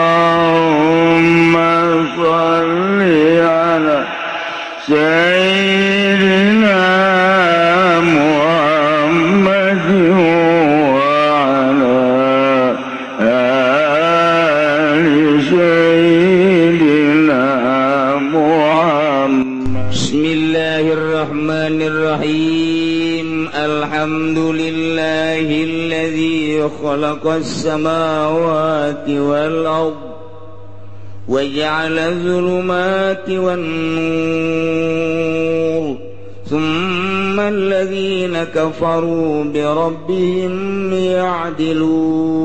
Allahumma shalli ala sayyidina Muhammad wa ala ali sayyidina Muhammad. Bismillahirrahmanirrahim. Alhamdulillahilladzi khalaqas samawati wal ardh wa ja'ala dzulumati wan nur thumma alladhina kafaru bi rabbihim ya'dilun.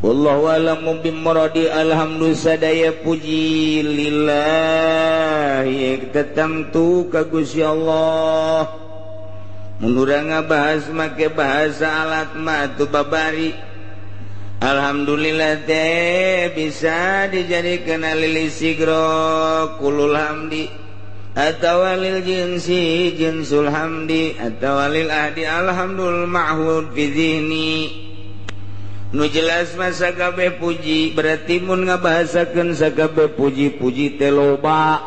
Wallahu a'lamu bimuradi. Alhamdulillah sadaya puji lillahi tetamtu ka Gusti Allah. Mun urang ngabahas make bahasa alat mah atuh babari. Alhamdulillah teh bisa dijadikeun lil sigro kulul hamdi atawa lil jinsi jinsul hamdi atawa lil ahdi alhamdul ma'hud fi zihni. Nu jelas masa kabeh puji berarti mun ngabahasakeun sakabeh puji-puji teh loba.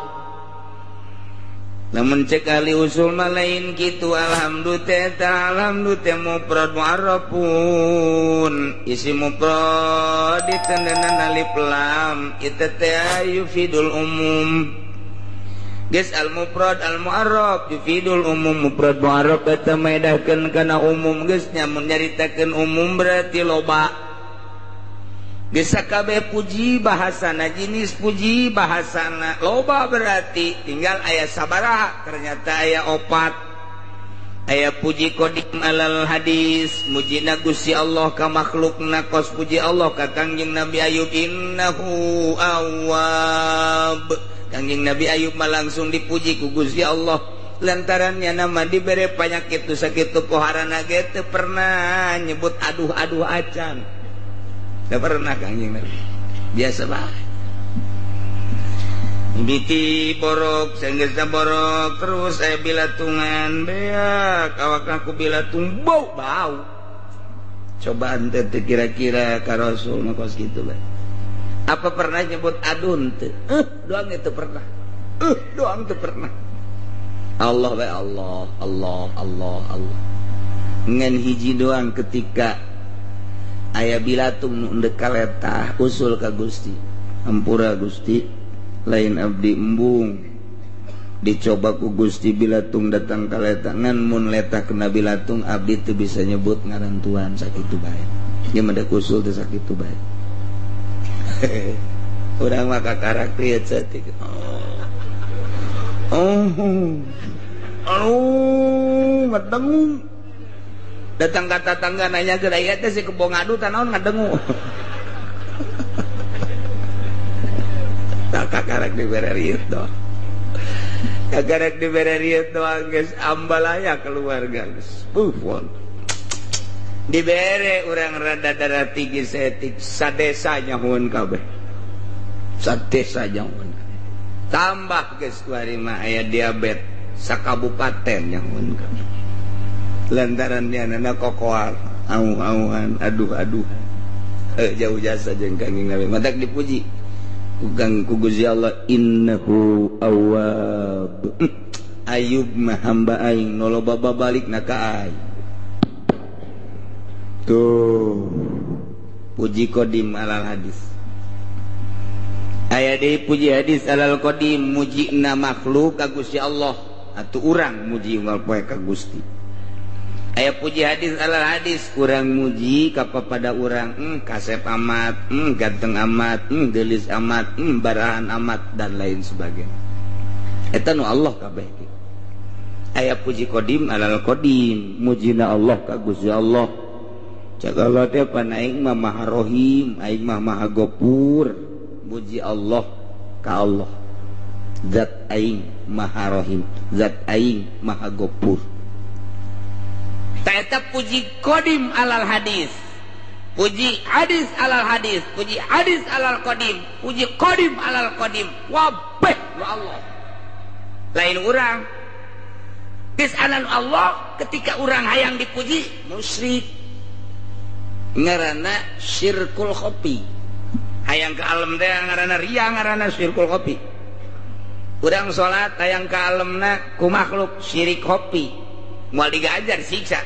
Lamun cek ahli usul mah lain kitu. Alhamdulillah teh alhamdulillah teh mufrad mu'arrafun isi mufrad ditendenan alif lam itu teh yufidul umum. Geus al mufrad al mu'arraf yufidul umum. Mufrad mu'arraf eta maedahkeun kana umum. Geus nya mun nyaritakeun umum berarti loba. Geus sakabeh puji bahasana jenis puji bahasana loba berarti tinggal aya sabaraha ternyata aya opat. Aya puji qadim alal hadis mujina Gusti Allah ka makhlukna kos puji Allah ka Kangjeng Nabi Ayub innahu awwab. Kangjeng Nabi Ayub mah langsung dipuji ku Gusti Allah lantarannya nama dibere panyakit tu sakitu poharana ge teu pernah nyebut aduh-aduh acan. Teu pernah Kangjeng Nabi. Biasa bae. Biti borok, sanggeusna borok terus aya bilatungan beak awakna ku bilatung bau bau. Cobaan teh kira-kira ka Rasul mah kos kitu bae. Apa pernah nyebut adun teu? Doang itu pernah. Doang itu pernah. Allah bae Allah, Allah, Allah, Allah. Ngan hiji doang ketika aya bilatung nu endek kaletah usul ka Gusti. Hampura Gusti, lain abdi embung. Dicoba ku Gusti bilatung datang kaletah ngan mun letah kena bilatung abdi teu bisa nyebut ngaran Tuhan sakitu bae. Ieu mah da usul teh sakitu bae. Urang mah kakarak lieu saeutik. Oh. Aduh, ngadengu. Datang ka tatangga nanya ke aya teh si kebo ngadu tah naon ngadengu. Tak kakarak dibere rieu doang. Kakarak dibere rieu doang geus ambalaya keluarga geus. Buh. Dibere urang rada darah tinggi saeutik sadesa nyahueun kabeh. Sadesa nyahueun. Tambah geus kuari mah aya diabet sakabupaten nyahueun kabeh. Lantaran dianana kokoar, au-auan, aduh-aduh. Jauh jasa jeung Kangjeng Nabi. Matak dipuji ku Kang ku Gusti Allah innahu awwab. Ayub mah hamba aing nu loba babalikna ka aing. Tuh puji qadim alal hadis. Aya deui puji hadis alal qadim mujina makhluk ka Gusti Allah atuh urang muji unggal poe ka Gusti. Aya puji hadis alal hadis urang muji ka papada urang kasep amat, ganteng amat, geulis amat, barahan amat dan lain sebagainya. Eta nu Allah kabeh. Aya puji qadim alal qadim mujina Allah ka Gusti Allah. Cak Allah teh pan aing mah Maha Rohim, aing mah Maha Gopur. Muji Allah ka Allah. Zat aing Maha Rohim, zat aing Maha Gopur. Ta eta puji qadim alal hadis. Puji hadis alal hadis, puji hadis alal qadim, puji qadim alal qadim. Wabeh wa Allah. Lain urang. Geus anan Allah ketika urang hayang dipuji musyrik. Ngaranna syirkul khofi. Hayang ka alem teh ngaranna ria, ngaranna syirkul khofi. Urang salat hayang ka alemna ku makhluk syirik khofi. Moal digajar siksa.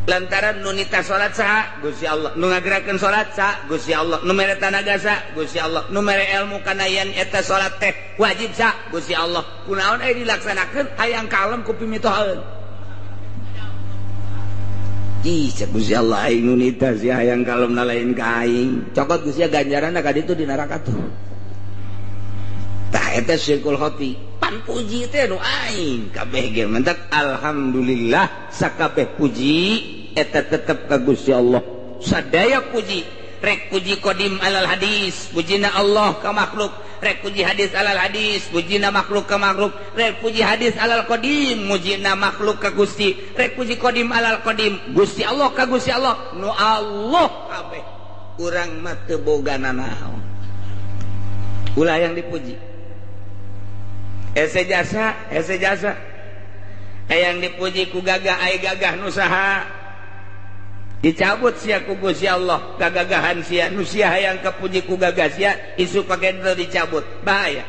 Lantaran nu nita salat saha? Gusti Allah. Nu ngagerakeun salat saha? Gusti Allah. Nu mere tanaga saha? Gusti Allah. Nu mere ilmu kana yen eta salat teh wajib saha? Gusti Allah. Kunaon aya dilaksanakeun hayang kalem ku pimitohaeun. Ih, cek Gusti Allah aing nu nita sia hayang kalemna lain ka aing. Cokot Gusti ganjaranna ka ditu di neraka tuh. Tah eta syirkul khofi. Pan puji teh nu aing kabeh ge mentak alhamdulillah sakabeh puji eta tetep ka Gusti Allah. Sadaya puji, rek puji qadim alal hadis, pujina Allah ka makhluk, rek puji hadis alal hadis, pujina makhluk ka makhluk, rek puji hadis alal qadim, mujina makhluk ka Gusti, rek puji qadim alal qadim, Gusti Allah ka Gusti Allah, nu Allah kabeh. Urang mah teu boga nanaon. Ulah yang dipuji. Ese jasa, ese jasa. Hayang dipuji ku gagah ai gagah nu saha? Dicabut sia ku Gusti Allah kagagahan sia nu sia hayang kapuji ku gagah sia isuk pake dicabut bahaya.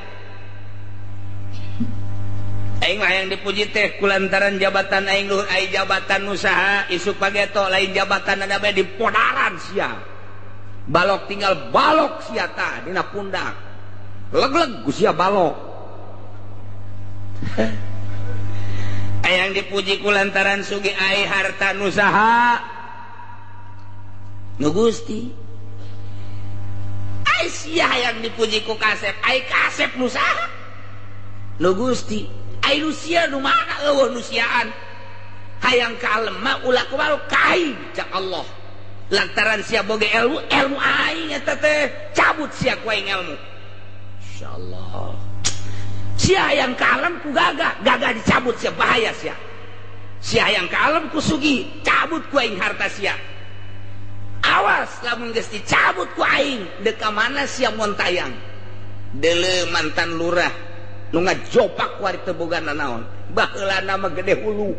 Aing mah hayang dipuji teh kulantaran jabatan aing luhur ai jabatan nu saha isuk pageto lain jabatan ada bae dipodaran sia. Balok tinggal balok sia tah dina pundak. Leg-leg ku sia balok. Hayang dipuji kulantaran sugih ai harta nu saha? Nu Gusti. Ai sia hayang dipuji ku kasep, ai kasep nu saha? Nu Gusti. Ai nu sia nu mana eueuh nu siaan. Hayang kalem mah ulah kumaha ka aing cak Allah. Lantaran sia boga ilmu, ilmu aing eta teh cabut sia ku aing ilmu. Insyaallah. Sia hayang kalem ku gagah, gagah dicabut sia bahaya sia. Sia hayang kalem ku sugih, cabut ku aing harta sia. Awas lamun geus dicabut ku aing deuk ka mana sia montayang. Deuleu mantan lurah nu ngajopak ku ari teu boga nanaon. Baheulana mah gede hulu.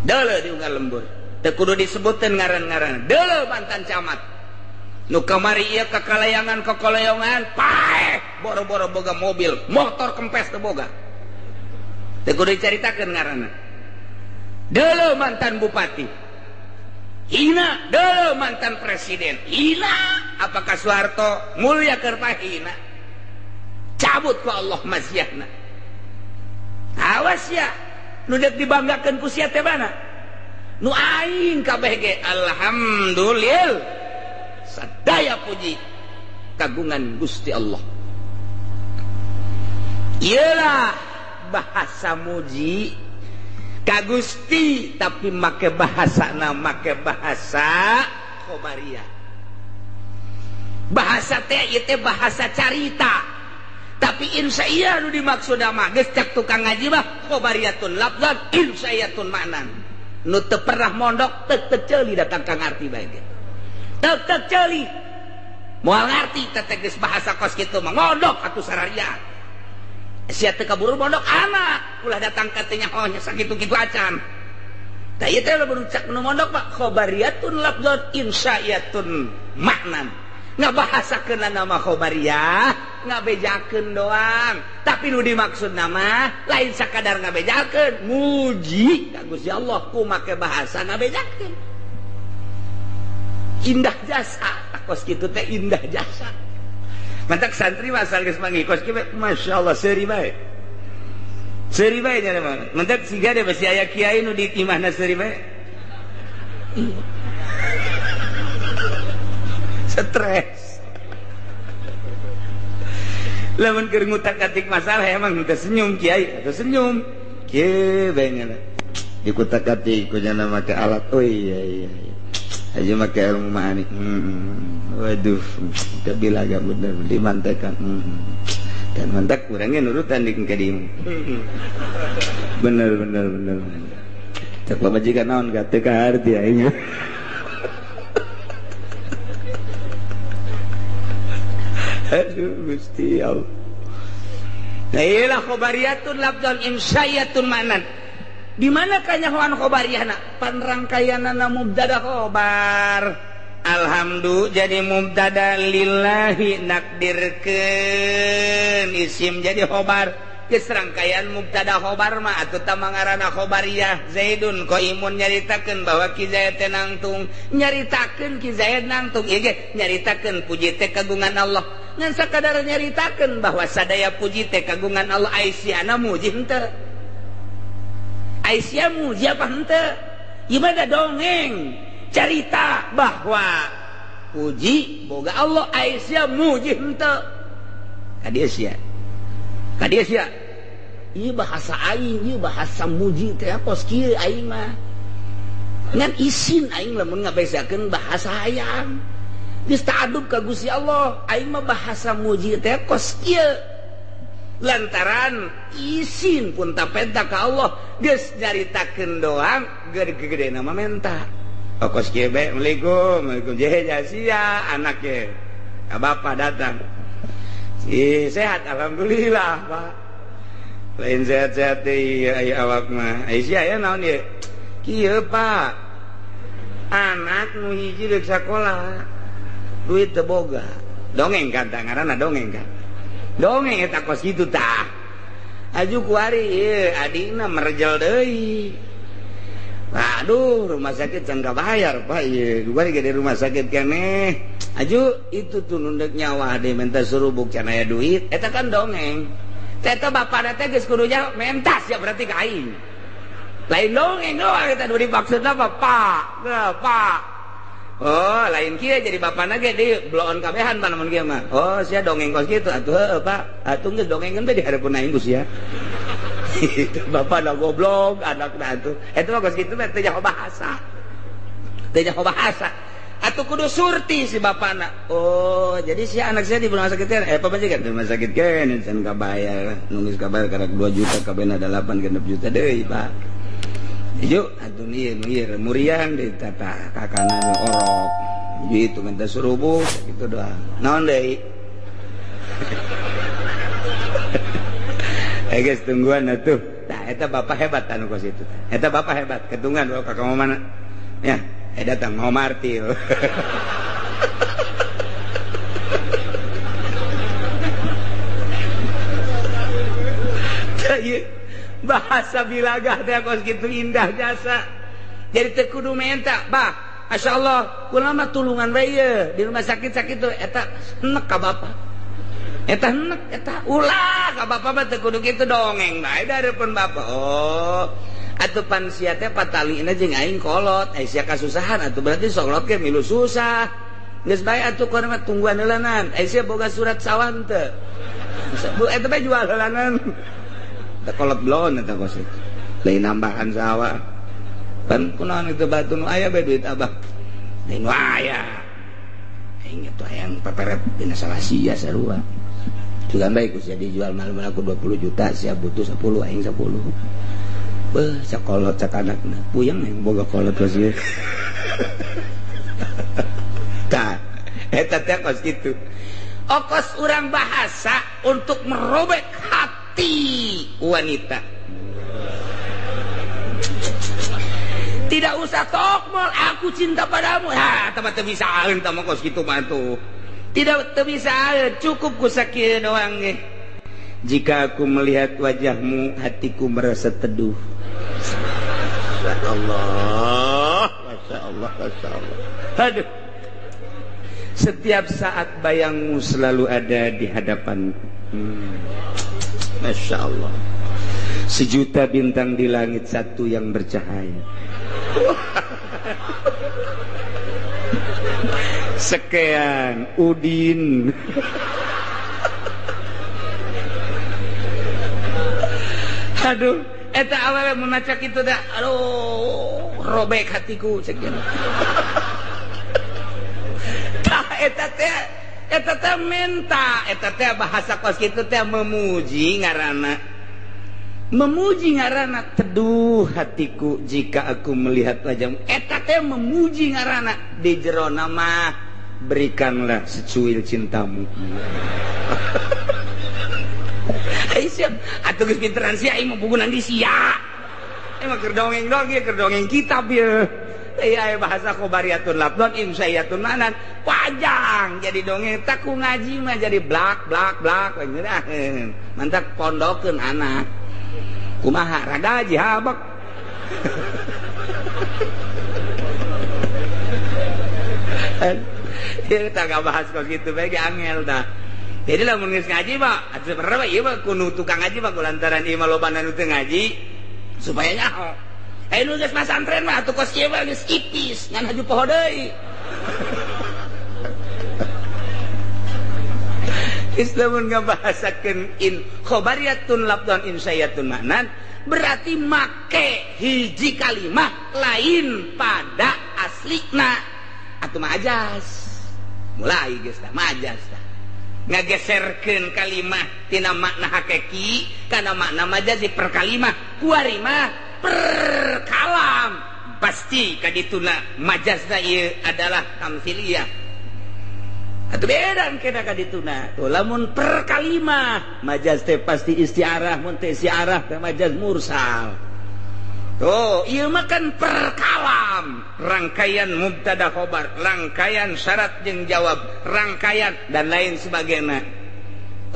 Deuleu di unggal lembur. Teu kudu disebuteun ngaran-ngaran. Deuleu mantan camat. Nu kamari ieu kakalayangan kakalayangan paeh boro-boro boga mobil, motor kempes teu boga. Teu kudu dicaritakeun ngaranna. Deuleu mantan bupati. Hina, deuleu mantan presiden. Hina, apakah Soeharto mulia keur hina? Cabut ku Allah maziahna. Awas ya, nu deuk dibanggakeun ku sia teh mana? Nu aing kabeh ge alhamdulillah. Sadaya puji kagungan Gusti Allah. Iyalah bahasa muji ka Gusti tapi make bahasana make bahasa khobariyah. Bahasa teh ieu teh bahasa carita. Tapi insyaallah nu dimaksud mah geus cak tukang ngaji mah khobariyatun lafzan insyaallatun maknan. Nu teu pernah mondok teu teu ceuli datang ka ngarti bae ge. Teu teu ceuli. Moal ngarti teh geus bahasa kos kitu mah mondok atuh sararia. Sia teu kaburu mondok anak ulah datang ka teh nyaho nya sakitu-kitu acan. Tah ieu teh lamun cak nu mondok mah khobariyatun lafzan insyaallatun maknan. Ngabahasakeun nama khobariyah ngabejakeun doang, tapi nu dimaksud nama lain sakadar ngabejakeun, muji ka Gusti Allah ku make bahasa ngabejakeun. Indah jasa, kos kitu teh indah jasa. Mantak santri mah asal geus manggih kos kitu masyaallah seuri bae. Seuri bae nya mah. Mantak siga deh besi aya kiai nu di imahna seuri bae. Stres. Lamun keur ngutak-atik masalah emang teu senyum kiai, atau senyum. Kieu bae nya. Dikutak-atik ku nya make alat. Oh iya iya. Aja make ilmu ma'ani. Waduh, kabila agak bener dimantekan. Dan mantak kurangnya nurutan di kadimu. Bener bener bener. Cek pamajikan naon gak teu kaharti aing. Aduh Gusti Allah. Nah iyalah khobariyatun lafzan insyayatun maknan. Di mana kanyahoan khobariyahna? Pan rangkaianana mubtada khobar. Alhamdu jadi mubtada lillahi nakdirkeun isim jadi khobar. Geus rangkaian mubtada khobar mah atuh tah mangaranna khobariyah. Zaidun qaimun nyaritakeun bahwa Ki Zaid teh nangtung, nyaritakeun Ki Zaid nangtung ieu ge nyaritakeun puji teh kagungan Allah. Ngan sakadar nyaritakeun bahwa sadaya puji teh kagungan Allah, aisyana muji henteu. Aisyah muji apa henteu? Ieu mah dongeng carita bahwa puji boga Allah, Aisyah muji henteu. Ka dieu sia. Ka dieu sia. Ieu bahasa aing, ieu bahasa muji teh kos kieu aing mah. Ngan isin aing lamun ngabesakeun bahasa hayang. Geus ta'adub ka Gusti Allah, aing mah bahasa muji teh kos kieu. Lantaran isin pun tapenta ka Allah, geus nyaritakeun doang gede-gede nama menta. Kos kieu bae, Assalamualaikum, Waalaikumsalam. Jehe sia anak ge. Ka bapa datang. Ih, sehat alhamdulillah, Pak. Lain sehat-sehat deui aya awak mah. Ai sia aya naon ieu? Kieu, Pak. Anak nu hiji deuk sakola. Duit teu boga. Dongeng kan ngaranna dongeng kan. Dongeng eta kos kitu tah. Aju kuari ieu adina merjel deui. Aduh, rumah sakit can kabayar, Pak. Ieu kuari gede rumah sakit keneh. Aju itu tuh nundek nyawa deh minta surubuk can aya duit. Eta kan dongeng. Eta bapana teh geus kudu nyawa mentas ya berarti ka aing. Lain dongeng doang eta nu dimaksudna apa, Pak? Nah, Pak. Oh, lain kieu jadi bapana ge di bloon kabehan pan mun kieu mah. Oh, sia dongeng kos kitu atuh heueuh, Pak. Atuh geus dongengeun teh di hareupeun aing ku sia. Itu bapana goblok, anakna atuh. Eta mah kos kitu mah teu nyaho bahasa. Teu nyaho bahasa. Atuh kudu surti si bapana. Oh, jadi si anak saya di rumah sakit teh pamajikan di rumah sakit keneh can kabayar. Nu geus kabayar karek 2 juta kabehna 8 genep juta deui, Pak. Yuk, atuh ieu nu ieu muriang deui tata kakana nu orok. Gitu minta surubuh gitu doang. Naon deui? Eh guys, tungguan atuh. Tah eta bapak hebat anu kos itu. Eta bapak hebat, ketungguan bawa ka mana? Ya, datang mau martil. Bahasa bilagah teh kos kitu indah jasa. Jadi teu kudu menta, bah. Masyaallah, kula mah tulungan bae ieu di rumah sakit sakit tuh eta enek ka bapak. Eta enek eta ulah ka bapak mah teu kudu kitu dongeng bae dareupeun bapak. Oh, atuh pan sia teh patalina jeung aing kolot, ai sia kasusahan atuh berarti sokolot ge milu susah. Geus bae atuh kono mah tungguan heulanan. Ai sia boga surat sawah henteu. Bu eta bae jual heulanan. Teh kolot bloon eta kos itu. Lain nambahan sawah. Pan kunaon itu batu nu aya bae duit abah. Lain nu aya. Aing eta hayang peperet dina salah sia sarua. Juga bae ku sia dijual mal-mal aku 20 juta, sia butuh 10 aing 10. Beuh, sakolot sakanakna. Puyeng aing boga kolot kos ieu. Tah, eta teh kos kitu. Okos urang bahasa untuk merobek hati wanita. Tidak usah tokmol, aku cinta padamu. Ha, tah teu bisa aeun tah mah kos kitu mah tuh. Tidak teu bisa aeun, cukup ku sakieu doang ge. Jika aku melihat wajahmu, hatiku merasa teduh. Masya Allah, Masya Allah, Masya Allah. Aduh. Setiap saat bayangmu selalu ada di hadapanku. Masya Allah. Sejuta bintang di langit, satu yang bercahaya. Sekian Udin. Aduh, eta awalnya memacak itu dah. Aduh, robek hatiku sekian. Tah eta teh menta, eta teh bahasa kos kitu teh memuji ngaranna. Memuji ngaranna teduh hatiku jika aku melihat wajahmu. Eta teh memuji ngaranna di jero nama berikanlah secuil cintamu. Ai siap atuh geus pinteran sia aing mah bugunan di sia. Emang keur dongeng dong ieu keur dongeng kitab ieu. Iya bahasa khobariyatun lafdon insyaiyatun ma'nan. Panjang jadi dongeng tak ku ngaji mah jadi blak blak blak ngeunaheun. Mantak pondokeun anak. Kumaha rada jihabak. Ieu tah bahas kok kitu bae ge angel tah. Jadi lamun geus ngaji mah atuh sebenarnya ieu mah kudu tukang ngaji mah kulantaran ieu mah lobana nu teu ngaji supaya nyaho. Nu geus masantren mah atuh kos ieu mah geus ipis ngan haju poho deui. Islamun ngabahasakeun in khobariyatun lafdhan insyayatun ma'nan berarti make hiji kalimah lain pada aslina atuh majas. Mulai geus tah majas tah. Ngageserkeun kalimah tina makna hakiki kana makna majazi per kalimah kuari mah per kalam pasti kadituna majazna ieu adalah tamsiliyah atuh beda kena kadituna tuh lamun per kalimah majaz teh pasti istiarah mun teh istiarah teh majaz mursal tuh ieu mah kan per kalam rangkaian mubtada khobar rangkaian syarat jeung jawab rangkaian dan lain sebagainya.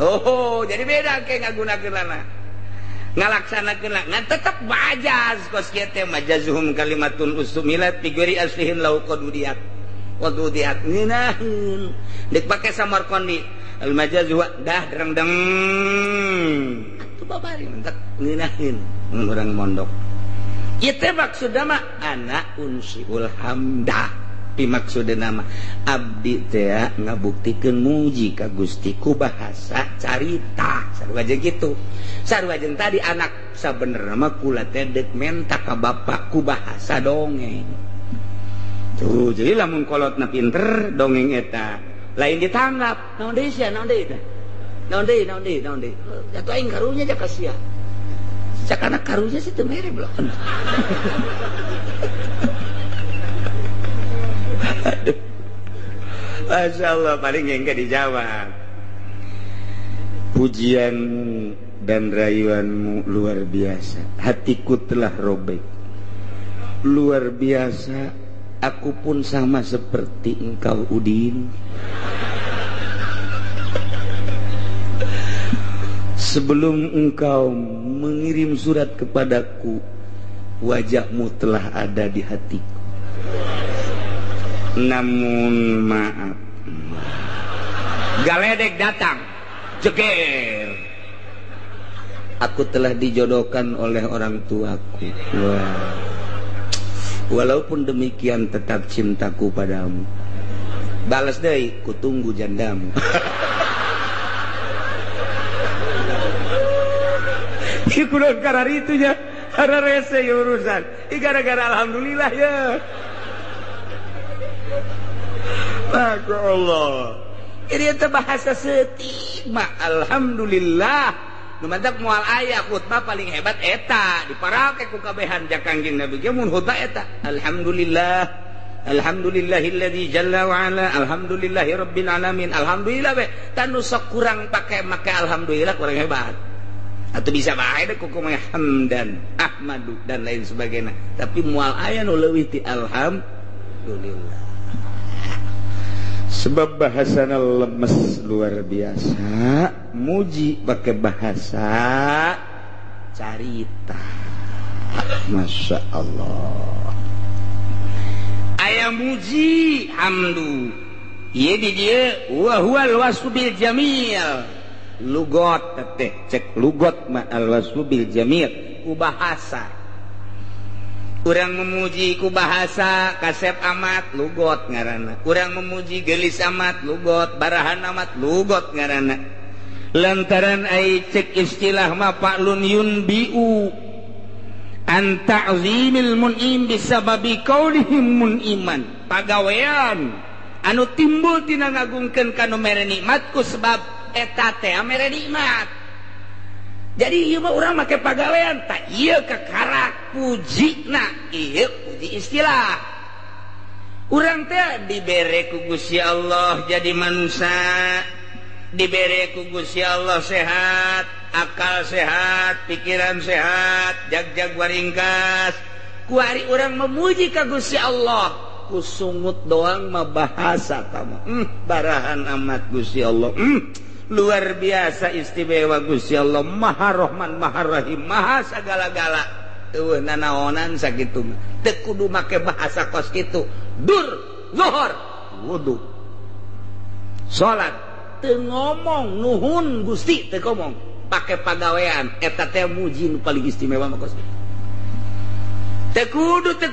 Oh jadi beda ke ngagunakeun lana ngalaksanakeun ngan tetep majaz kos kieu teh majazuhum kalimatun ustumilat bi ghairi aslihin law qadudiat wadudiat ngeunaheun deuk pake Samarqandi al majaz huwa dah dereng-deng atuh babari mentak ngeunaheun mun urang mondok. Ieu teh maksudna mah ana unsiul hamdah pimaksudna mah abdi teh ngabuktikeun muji ka Gusti ku bahasa carita sarua jeung kitu sarua jeung tadi anak sabenerna mah kula teh deuk menta ka bapak ku bahasa dongeng tuh. Jadi lamun kolotna pinter dongeng eta lain ditanggap naon deui sia naon deui teh naon deui naon deui naon deui atuh aing karunya ja ka sia cakana karunya sih teu mere blok. Aduh. Masya Allah paling enggak dijawab. Pujianmu dan rayuanmu luar biasa. Hatiku telah robek. Luar biasa. Aku pun sama seperti engkau Udin. Sebelum engkau mengirim surat kepadaku, wajahmu telah ada di hatiku. Namun maaf, galedek datang, jeger. Aku telah dijodohkan oleh orang tuaku. Wah. Walaupun demikian tetap cintaku padamu. Balas deui, kutunggu jandamu. Ieu kudu kararitu nya, hararese ieu urusan. Ieu gara-gara alhamdulillah ya. Masya Allah. Ini itu bahasa setik mah alhamdulillah. Nu mantak moal aya khutbah paling hebat eta diparake ku kabehan ja Kangjeng Nabi ge mun khutbah eta alhamdulillah alhamdulillahilladzi jalla wa ala alhamdulillahi rabbil alamin alhamdulillah we tanu sok kurang pake make alhamdulillah kurang hebat. Atau bisa bae deh kuku hamdan ahmadu dan lain sebagainya tapi moal aya nu leuwih ti alhamdulillah. Sebab bahasana lemes luar biasa, muji pakai bahasa carita. Masya Allah. Aya muji hamdu. Ieu di dieu wa huwal wasfu bil jamil. Lugot teh cek lugot ma al wasfu bil jamil ku bahasa. Urang memuji ku bahasa kasep amat lugot ngaranna. Urang memuji gelis amat lugot, barahan amat lugot ngaranna. Lantaran ai cek istilah ma fa'lun yunbiu an ta'zimil mun'im bisababi kaunihim mun'iman. Pagawean anu timbul tina ngagungkeun ka nu mere nikmat ku sebab eta teh mere nikmat. Jadi ieu mah urang make pagawean tak ieu kakarak pujina ieu puji istilah. Urang teh dibere ku Gusti Allah jadi manusia, dibere ku Gusti Allah sehat, akal sehat, pikiran sehat, jag-jag waringkas. Kuari urang memuji ka Gusti Allah, ku sungut doang mah bahasa tama. Barahan amat Gusti Allah. Luar biasa istimewa Gusti Allah, Maha Rahman, Maha Rahim, Maha sagala-gala. Eueuh nanaonan sakitu mah. Teu kudu make bahasa kos kitu. Dur, zuhur, wudu. Salat teu ngomong nuhun Gusti teu ngomong, pake pagawean eta teh muji nu paling istimewa mah kos kitu. Teu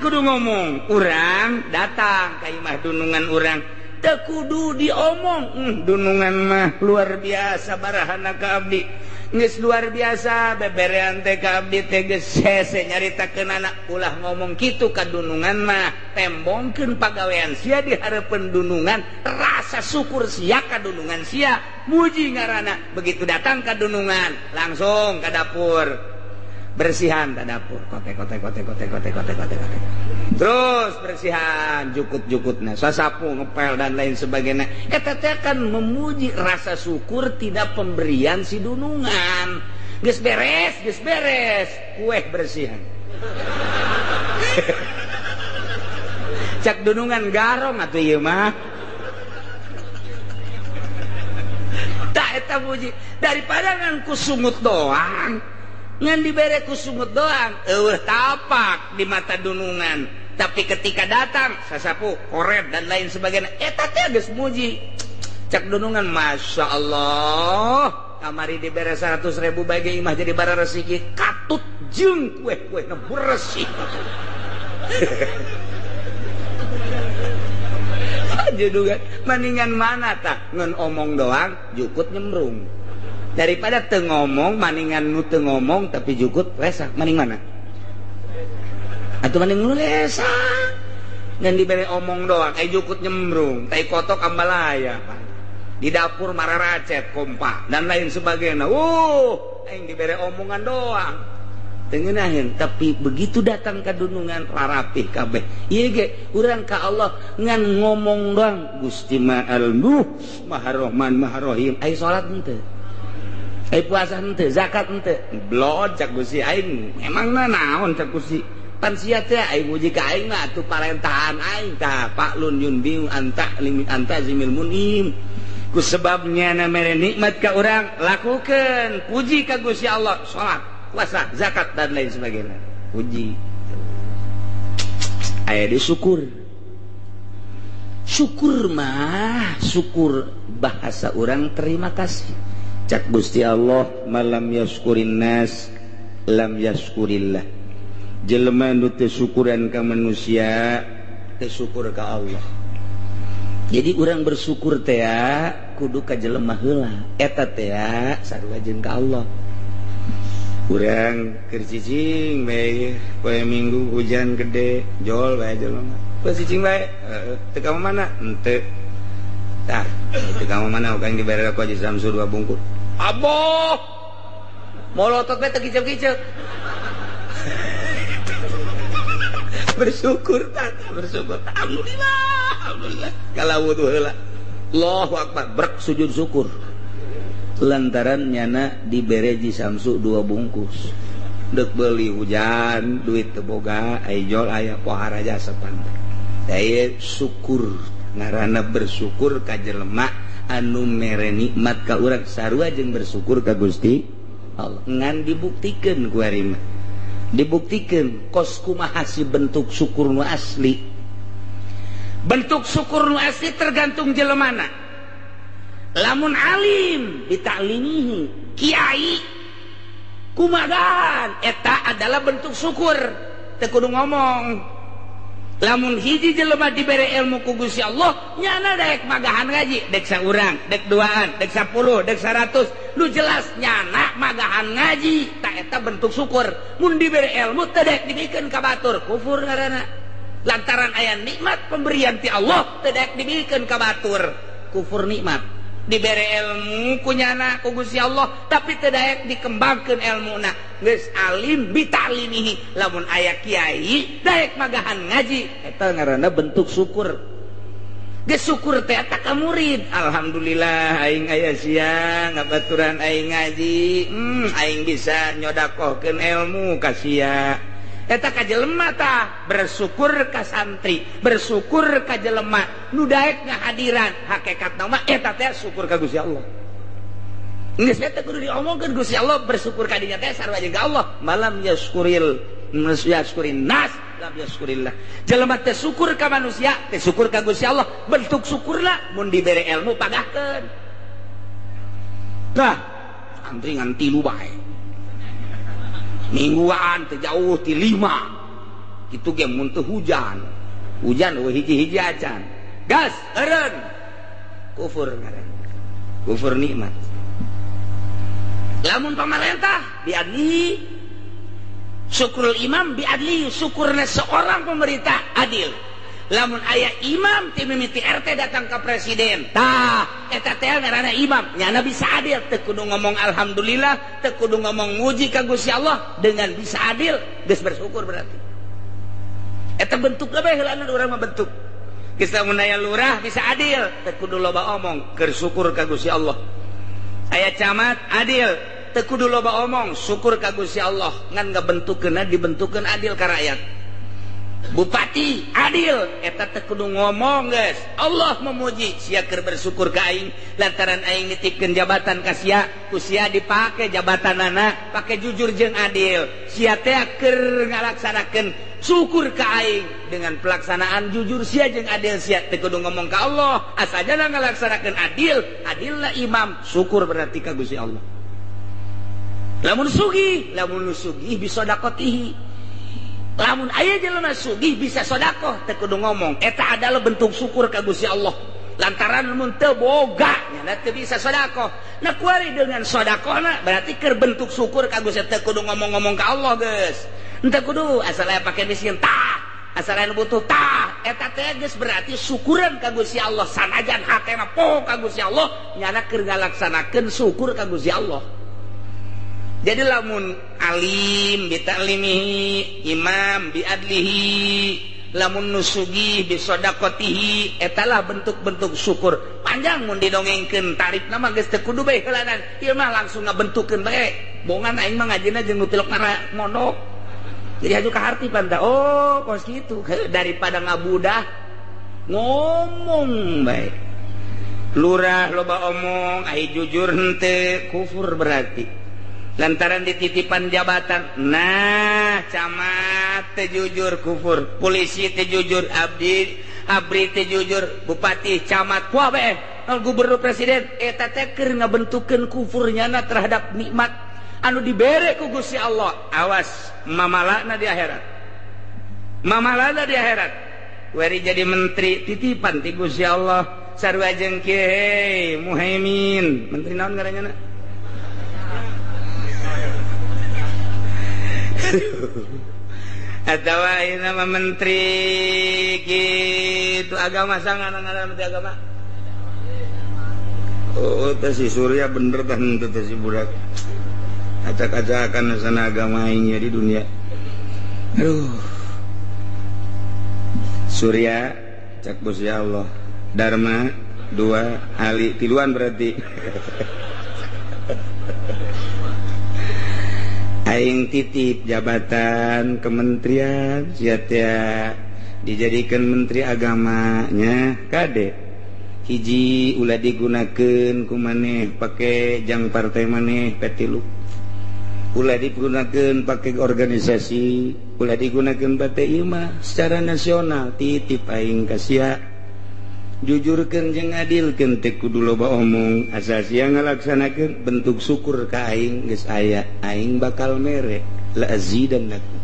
kudu ngomong, urang datang ka imah dunungan urang. Teu kudu diomong, dunungan mah luar biasa barahana ka abdi. Geus luar biasa beberean teh ka abdi teh geus hese nyaritakeun anak ulah ngomong kitu ka dunungan mah, tembongkeun pagawean sia di hareupeun dunungan, rasa syukur sia ka dunungan sia, muji ngaranna. Begitu datang ka dunungan, langsung ka dapur. Bersihan ka dapur, kote kote kote kote kote kote kote kote. Terus bersihan, jukut-jukutna, sasapu, ngepel dan lain sebagainya. Eta teh kan memuji rasa syukur tidak pemberian si dunungan. Geus beres, kue bersihan. Cak dunungan garong atuh ieu mah. Tak eta muji daripada ngan ku sungut doang. Ngan dibere ku sungut doang, eueuh tapak di mata dunungan. Tapi ketika datang sasapu, koret dan lain sebagainya, eta teh geus muji. Cak dunungan, Masya Allah, kamari dibere 100.000 bagi imah jadi bara resiki, katut jeung kue-kue bersih. Dunungan maningan mana tah ngan omong doang jukut nyemrung. Daripada teu ngomong maningan nu teu ngomong tapi jukut lesak, maning mana? Atuh maning nu lesak. Ngan dibere omong doang, jukut nyembrung, tai kotok ambalaya. Di dapur mararacet kompa dan lain sebagainya. Aing dibere omongan doang. Teu ngeunaheun, tapi begitu datang ka dunungan rarapih kabeh. Ieu ge urang ka Allah ngan ngomong doang, Gusti Maha Maha Rahman Maha Rahim. Ai salat henteu? Ai puasa henteu, zakat henteu. Blod cak Gusti aing, emangna naon cak Gusti? Pan sia teh aing muji ka aing mah atuh parentahan aing tah paklun yunbiu anta limit anta zimil munim. Ku sebabnya na mere nikmat ka urang, lakukeun, puji ka Gusti Allah, salat, puasa, zakat dan lain sebagainya. Puji. Aya di syukur. Syukur mah, syukur bahasa urang terima kasih. Cak Gusti Allah malam yaskurin nas lam yaskurillah. Jelema nu teu syukuran ka manusia teu syukur ka Allah. Jadi urang bersyukur teh kudu ka jelema heula, eta teh sarua jeung ka Allah. Urang keur cicing bae poe Minggu hujan gede jol bae jelema. Poe cicing bae heeh teu ka mana? Henteu. Tah, teu ka mana urang dibere ku Haji Samsu 2 bungkus. Aboh, molotot teh kicep-kicep. Bersyukur tak, bersyukur. Alhamdulillah, alhamdulillah. Kalau wudu heula, Allahu akbar, brek sujud syukur. Lantaran nyana dibere Ji Samsu 2 bungkus. Dek beli hujan, duit teu boga, ai jol aya pohara jasa pantai. Daya syukur, ngaranna bersyukur ka jelema anu mere nikmat ka urang sarua jeung bersyukur ka Gusti Allah. Ngan dibuktikeun ku ari mah. Dibuktikeun kos kumaha si bentuk syukur nu asli. Bentuk syukur nu asli tergantung jelemana. Lamun alim ditaklimihi, kiai kumagahan eta adalah bentuk syukur. Teu kudu ngomong. Lamun hiji jelema dibere ilmu ku Gusti Allah, nyana daek magahan ngaji, dek saurang, dek duaan, dek 10, dek 100, nu jelas nyana magahan ngaji, tak eta bentuk syukur. Mun dibere ilmu teu daek dibikeun ka batur, kufur ngaranna. Lantaran aya nikmat pemberian ti Allah teu daek dibikeun ka batur, kufur nikmat. Dibere ilmu ku nyana ku Gusti Allah, tapi teu daek dikembangkeun ilmuna. Geus alim bitalimihi, lamun aya kiai daek magahan ngaji, eta ngaranna bentuk syukur. Geus syukur teh eta ka murid. Alhamdulillah aing aya sia ngabaturan aing ngaji, aing bisa nyodakohkeun ilmu ka sia. Eta ka jelema tah bersyukur ka santri, bersyukur ka jelema nu daek ngahadiran. Hakikatna mah eta teh syukur ka Gusti Allah. Geus teh kudu diomongkeun Gusti Allah bersyukur ka dinya teh sarua jeung ka Allah. Malam yaskuril yaskurin nas lam yaskurillah. Jelema teh syukur ka manusia, teh syukur ka Gusti Allah. Bentuk syukurna mun dibere ilmu pagahkeun. Tah, santri ngan 3 bae. Mingguan teh jauh ti 5. Kitu ge mun teu hujan. Hujan eueuh hiji-hiji acan. Gas eureun. Kufur ngaran. Kufur nikmat. Lamun pamarentah biadli syukurul imam biadli, syukurna seorang pemerintah adil. Lamun aya imam ti mimiti RT datang ke presiden, tah eta teh ngaranna imam, nyana bisa adil, teu kudu ngomong alhamdulillah, teu kudu ngomong muji ka Gusti Allah, dengan bisa adil geus bersyukur berarti. Eta bentuk bae heulana urang mah bentuk. Geus lamun aya lurah bisa adil, teu kudu loba omong, keur syukur ka Gusti Allah. Aya camat adil, teu kudu loba omong, syukur ka Gusti Allah, ngan ngabentukeunna dibentukeun adil ka rakyat. Bupati adil, eta teu kudu ngomong geus. Allah memuji sia keur bersyukur ka aing lantaran aing nitipkeun jabatan ka sia, ku sia dipake jabatanana pake jujur jeung adil. Sia teh keur ngalaksanakeun syukur ka aing dengan pelaksanaan jujur sia jeung adil sia teu kudu ngomong ka Allah, asajana ngalaksanakeun adil, adilna imam, syukur berarti ka Gusti Allah. Lamun sugih, lamun sugih bisa dakotihi. Lamun aya jelema sugih bisa sedekah teu kudu ngomong, eta adalah bentuk syukur ka Gusti Allah. Lantaran mun teu boga nya teu bisa sedekah. Nah kuari dengan sedekahna berarti keur bentuk syukur ka Gusti, teu kudu ngomong-ngomong ka Allah geus. Henteu kudu asal aya pake miskin tah, asal aya nu butuh tah, eta teh geus berarti syukuran ka Gusti Allah. Sanajan hatena poho ka Gusti Allah, nyana keur ngalaksanakeun syukur ka Gusti Allah. Jadi lamun alim bitalimihi, imam biadlihi, lamun nusugi bisodaqotihi, etalah bentuk-bentuk syukur. Panjang mun didongengkeun tarifna mah geus teu kudu bae heulanan. Ieu mah langsung ngabentukeun bae. Bongan aing mah ngajina jeung nu tilok mondok. Jadi aju ka harti panta. Oh, kos kitu. Daripada ngabudah ngomong bae. Lurah loba omong, ai jujur henteu, kufur berarti. Lantaran dititipan jabatan, nah camat teu jujur kufur, polisi teu jujur, abdi abri teu jujur, bupati camat kuah bae, gubernur presiden eta teh keur ngabentukeun kufurnyana terhadap nikmat anu dibere ku Gusti Allah. Awas mamalana di akhirat, mamalana di akhirat. Weri jadi menteri titipan ti Gusti Allah, sarua jeung kieu Muhaimin, menteri naon ngaranna? Atau nama menteri gitu agama sangat ngaran menteri agama. Oh, teh si Surya bener tah henteu teh si budak. Acak-acakan sana agama aingnya di dunia. Aduh. Surya cak Gusti Allah. Dharma 2 Ali tiluan berarti. Aing titip jabatan kementerian sia teh dijadikan menteri agamanya kade hiji ulah digunakeun ku maneh pake jang partai maneh P3, ulah digunakeun pake organisasi, ulah digunakeun partai ieu mah secara nasional titip aing ka sia. Jujurkeun jeung adilkeun teu kudu loba omong, asal sia ngalaksanakeun bentuk syukur ka aing geus aya, aing bakal mere la azidannakum.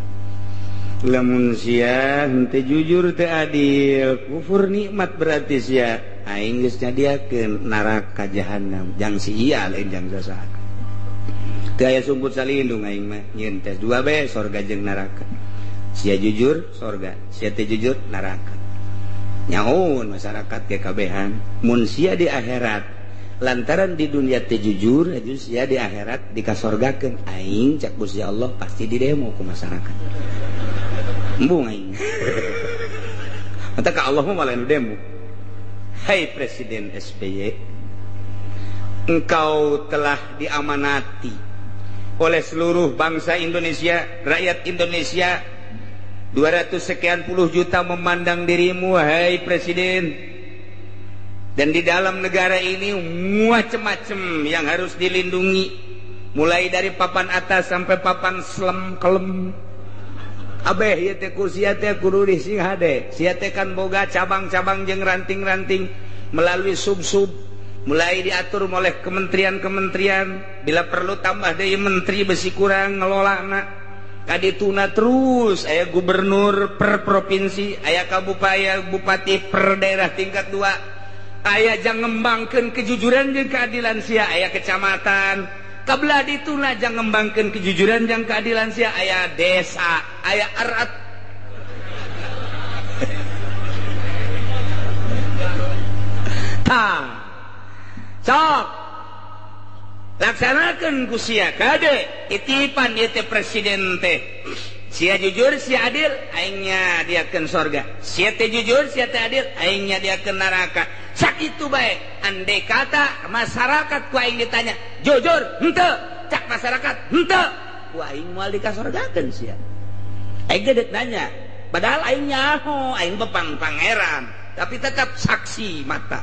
Lamun sia henteu jujur teu adil, kufur nikmat berarti sia, aing geus nyadiakeun neraka jahanam jang si iya lain jang sasaha. Teu aya sumput salindung aing mah nyieun tes dua bae sorga jeung neraka. Sia jujur sorga, sia teu jujur neraka. Nyaun masyarakat kekabehan mun sia di akhirat lantaran di dunia teu jujur aju sia di akhirat dikasorgakeun aing cak Gusti Allah pasti di demo ku masyarakat. Embung aing. Mata ka Allah mah malah nu demo. Hai Presiden SBY, engkau telah diamanati oleh seluruh bangsa Indonesia, rakyat Indonesia 200 sekian puluh juta memandang dirimu, wahai Presiden. Dan di dalam negara ini macem-macem yang harus dilindungi, mulai dari papan atas sampai papan selem kelem. Abeh ieu teh kursi teh kudu sing hade. Sia teh kan boga cabang-cabang jeung ranting-ranting melalui sub-sub, mulai diatur oleh kementerian-kementerian, bila perlu tambah deui menteri besi kurang ngelolana. Kadituna terus aya gubernur per provinsi, aya kabupaten, bupati per daerah tingkat 2. Aya jang ngembangkeun kejujuran jeung keadilan sia, aya kecamatan. Kabelah dituna jang ngembangkeun kejujuran jeung keadilan sia, aya desa, aya erat. Tah. Sok. Laksanakeun ku sia kade titipan ieu teh presiden teh. Sia jujur, sia adil, aing nyadiakeun sorga. Sia teh jujur, sia teh adil, aing nyadiakeun neraka. Sakitu bae, andai kata masyarakat ku aing ditanya, jujur henteu, cak masyarakat henteu, ku aing moal dikasorgakeun sia. Aing gedet nanya, padahal aing nyaho, aing bepang pangeran, tapi tetap saksi mata.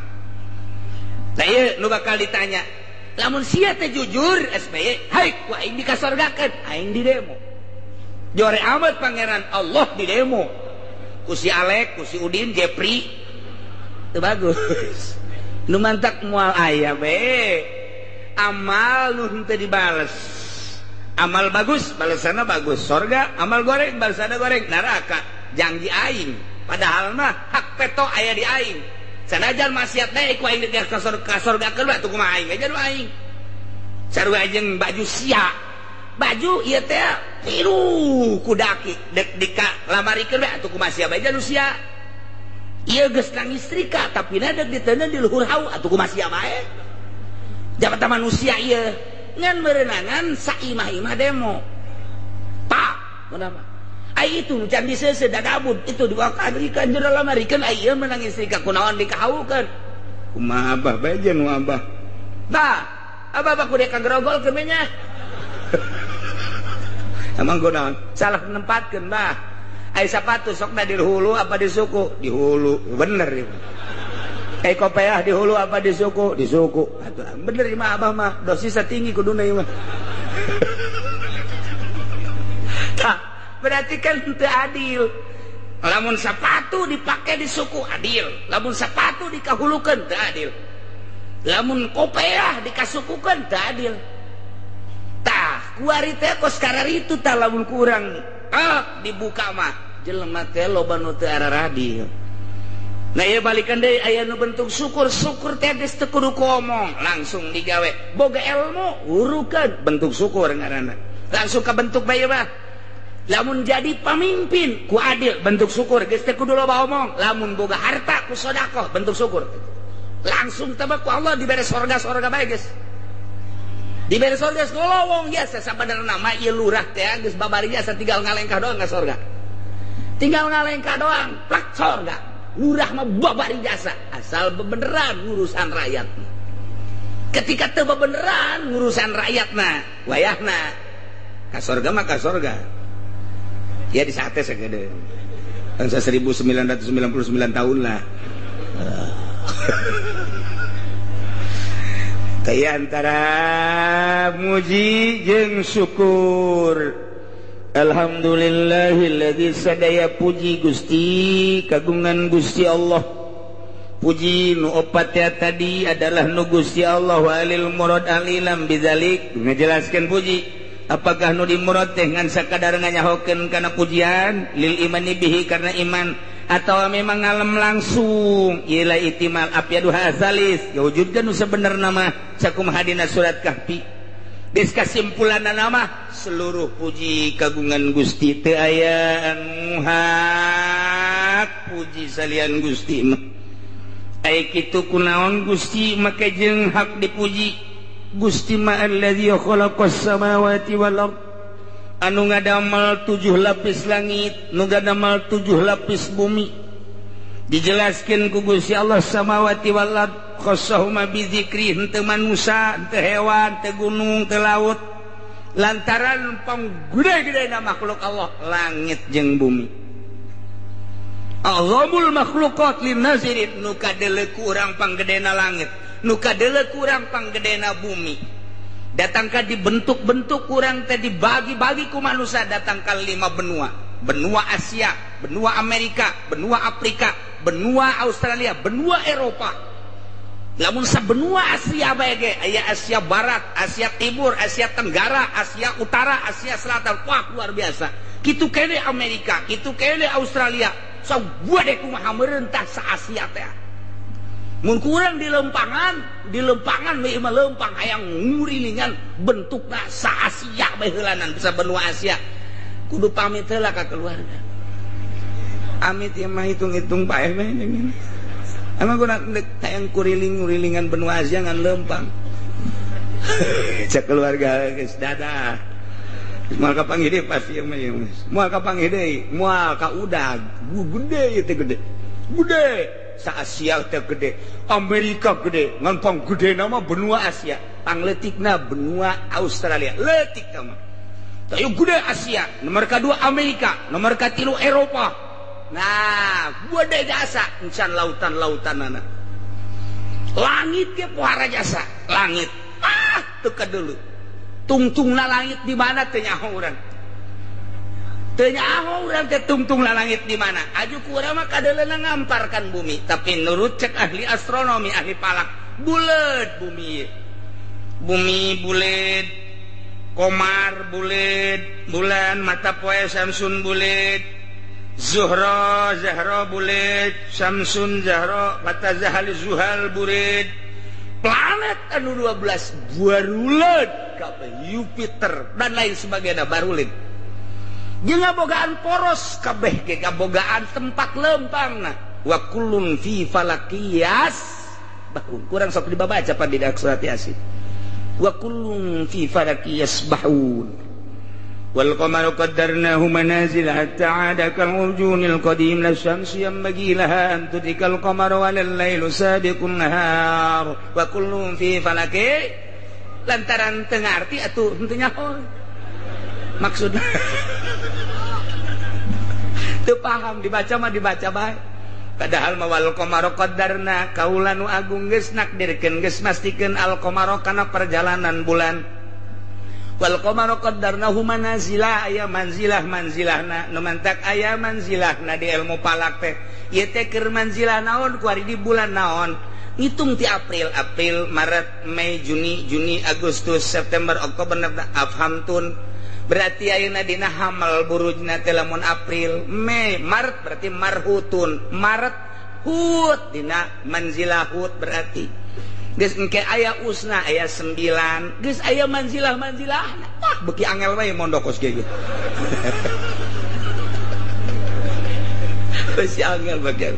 Nah ieu nu bakal ditanya, lamun sia teh jujur SBY, hai ku aing dikasorgakeun, aing di demo. Jore amat pangeran Allah di demo. Ku si Alek, ku si Udin, Jepri. Itu bagus. Nu mantak moal aya be. Amal nu henteu dibales. Amal bagus, balesanna bagus sorga, amal goreng balesanna goreng neraka. Janji aing. Padahal mah hak peto aya di aing. Sanajan maksiat deui ku aing dikasorgakeun bae tuh kumaha aing aja nu aing. Sarua jeung baju sia. Baju ieu teh tiru ku daki dek dika lamarikeun bae atuh kumaha sia bae nu sia. Ieu geus nang istrika tapi na dek diteundeun di luhur hau atuh kumaha sia bae. Jabatan manusia ieu ngan merenangan saimah-imah demo. Tak, kenapa? Ai itu can diseuseuh dadabud itu diwakarikeun jero lamarikeun ai ieu menang istrika kunaon dikahaukeun. Kumaha abah bae jeung nu abah. Tah, abah mah kudu kagrogolkeun we nya. Emang kunaon? Salah nempatkeun bah. Ai sapatu sokna di hulu apa di suku? Di hulu. Bener ieu. Ai kopeah di hulu apa di suku? Di suku. Atuh bener ieu mah abah mah dosisna tinggi kuduna ieu mah. Tah, berarti kan teu adil. Lamun sapatu dipake di suku adil, lamun sapatu dikahulukeun teu adil. Lamun kopeah dikasukukeun teu adil. Tah, kuari teh kos kararitu tah lamun kurang dibuka mah jelema teh loba nu teu araradil. Nah ieu balikan deui aya nu bentuk syukur, syukur teh geus teu kudu ngomong, langsung digawe. Boga ilmu urukeun bentuk syukur ngaranna. Langsung kabentuk bae mah. Lamun jadi pamimpin ku adil bentuk syukur, geus teu kudu loba omong. Lamun boga harta ku sedekah bentuk syukur. Langsung tebak ku Allah dibere sorga-sorga bae geus. Dibere sorga geus ngolowong jasa sabenerna mah ieu lurah teh geus babari jasa tinggal ngalengkah doang ka sorga. Tinggal ngalengkah doang plak sorga. Lurah mah babari jasa asal bebeneran urusan rakyat. Ketika teu bebeneran urusan rakyatna, wayahna ka sorga mah ka sorga. Ya di sate segede. Bangsa 1999 tahun lah. Kaya antara muji jeung syukur. Alhamdulillahilladzi sadaya puji Gusti kagungan Gusti Allah. Puji nu opat ya tadi adalah nu Gusti Allah walil murad alilam bidzalik. Ngajelaskeun puji. Apakah nu dimurad teh ngan sakadar nganyahokeun kana pujian lil imani bihi karena iman atau memang ngalem langsung ila itimal afyadu hasalis wujudkeun nu sabenerna mah sakumaha dina surat Kahfi. Geus kasimpulanna mah seluruh puji kagungan Gusti teu aya anu hak puji salian Gusti mah. Ai kitu kunaon Gusti make jeung hak dipuji. Gusti ma alladzi khalaqas samawati wal ard anu ngadamel 7 lapis langit, nu ngadamel 7 lapis bumi. Dijelaskeun ku Gusti Allah samawati wal ard khassahuma bi dzikri, henteu manusia, henteu hewan, henteu gunung, henteu laut. Lantaran panggede-gedena makhluk Allah langit jeung bumi. Azamul makhluqat lin nazirin, nu kadeuleu ku urang panggedena langit, nu kadeuleu ku urang panggedena bumi. Datangka dibentuk-bentuk urang teh dibagi-bagi ku manusia datang ka 5 benua. Benua Asia, benua Amerika, benua Afrika, benua Australia, benua Eropa. Lamun sabenua Asia bae ge aya Asia Barat, Asia Timur, Asia Tenggara, Asia Utara, Asia Selatan. Wah, luar biasa. Kitu kene Amerika, kitu kene Australia. Sagede kumaha meurentah sa Asia teh. Mun kurang di lempangan we mah lempang hayang ngurilingan bentukna sa Asia bae heulanan bisa benua Asia. Kudu pamit heula ka keluarga. Amit ieu mah hitung-hitung paeh mah jeung. Emang gua hayang kuriling-kurilingan benua Asia ngan lempang. Cek keluarga geus dadah. Moal kapanggih deui pasti ieu mah ieu. Moal kapanggih deui, moal ka udag. Gede ieu teh gede. Gede. Sa Asia teh gede, Amerika gede, ngan panggedena mah benua Asia, pangleutikna benua Australia. Leutik mah. Tayu gede Asia, nomor kedua Amerika, nomor katilu Eropa. Nah, gede jasa encan lautan-lautanana. Langit ge pohara jasa, langit. Ah, teu kadeuleu. Tungtungna langit di mana teu nyaho urang. Teu nyaho urang teh tungtungna langit di mana. Aju ku urang mah kadeuleuna ngamparkan bumi, tapi nurut cek ahli astronomi, ahli falak, buleud bumi. Bumi buleud, Komar buleud, bulan mata poe Samsun buleud, Zuhra Zahra buleud, Samsun Zahra mata Zahal Zuhal buleud. Planet anu 12 baruleud kabeh, Jupiter dan lain sebagainya baruleud. Jeung ngabogaan poros kabeh ge kabogaan tempat lempangna. Wa kullun fi falakiyas bahun. Kurang sok dibaca pan di surat Yasin. Wa kullun fi falaki yasbahun. Wal qamaru qaddarnahu manazil hatta 'ada kal urjunil qadim la syamsu yanbaghi laha an tudrikal qamara wal lailu sabiqun nahar wa kullun fi falaki. Lantaran teu ngarti atuh henteu nyaho maksudna. Teu paham dibaca mah dibaca bae. Padahal mah wal qamaru qaddarna, kaula nu agung geus nakdirkeun geus mastikeun al qamaru kana perjalanan bulan. Wal qamaru qaddarnahu manazila, aya manzilah manzilahna nu mantak aya manzilahna di ilmu falak teh. Ieu teh keur manzilah naon kuari di bulan naon. Ngitung ti April, April, Maret, Mei, Juni, Juni, Agustus, September, Oktober, November, afhamtun. Berarti ayeuna dina hamal burujna teh lamun April, Mei, Maret berarti marhutun. Maret hut dina manzilah hut berarti. Geus engke aya usna aya 9, geus aya manzilah-manzilahna. Wah, beuki angel wae mondok kos ge. Beuki angel bagian.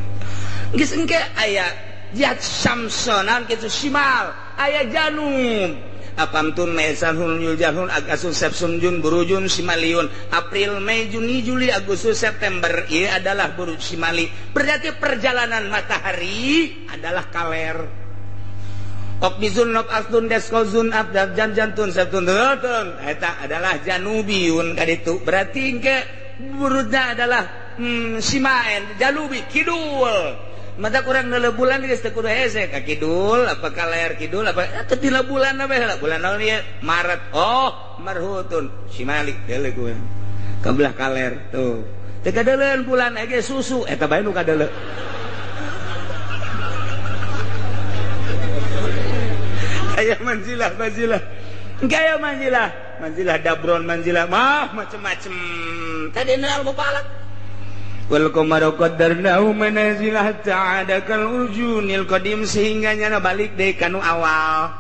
Geus engke aya jat samsonan kitu simal, aya janub. Apamtun Mesanhun Yuljahun Agasus Sepsun Jun Burujun Simaliun. April, Mei, Juni, Juli, Agustus, September. Ia adalah buruj Simali. Berarti perjalanan matahari adalah kaler. Okbizun Nob Asdun Deskozun Abdab Jan Jantun Septun Dutun. Eta adalah Janubiun kaditu. Berarti ke burujnya adalah Simaen Janubi Kidul. Mata kurang nele bulan geus teu kudu hese ka kidul apa ka layar kidul apa ketila bulan apa heula bulan naon ieu Maret oh marhutun simalik deuleu gue ka belah kaler tuh teu kadeuleun bulan ge susu eta bae nu kadeuleu aya manzilah manzilah engke aya manzilah manzilah dabron manzilah mah macem-macem tadi al mupalak. Wal qamaru qaddarnahu manazila hatta 'ada kal urjunil qadim, sehingga nyana balik deui kanu awal.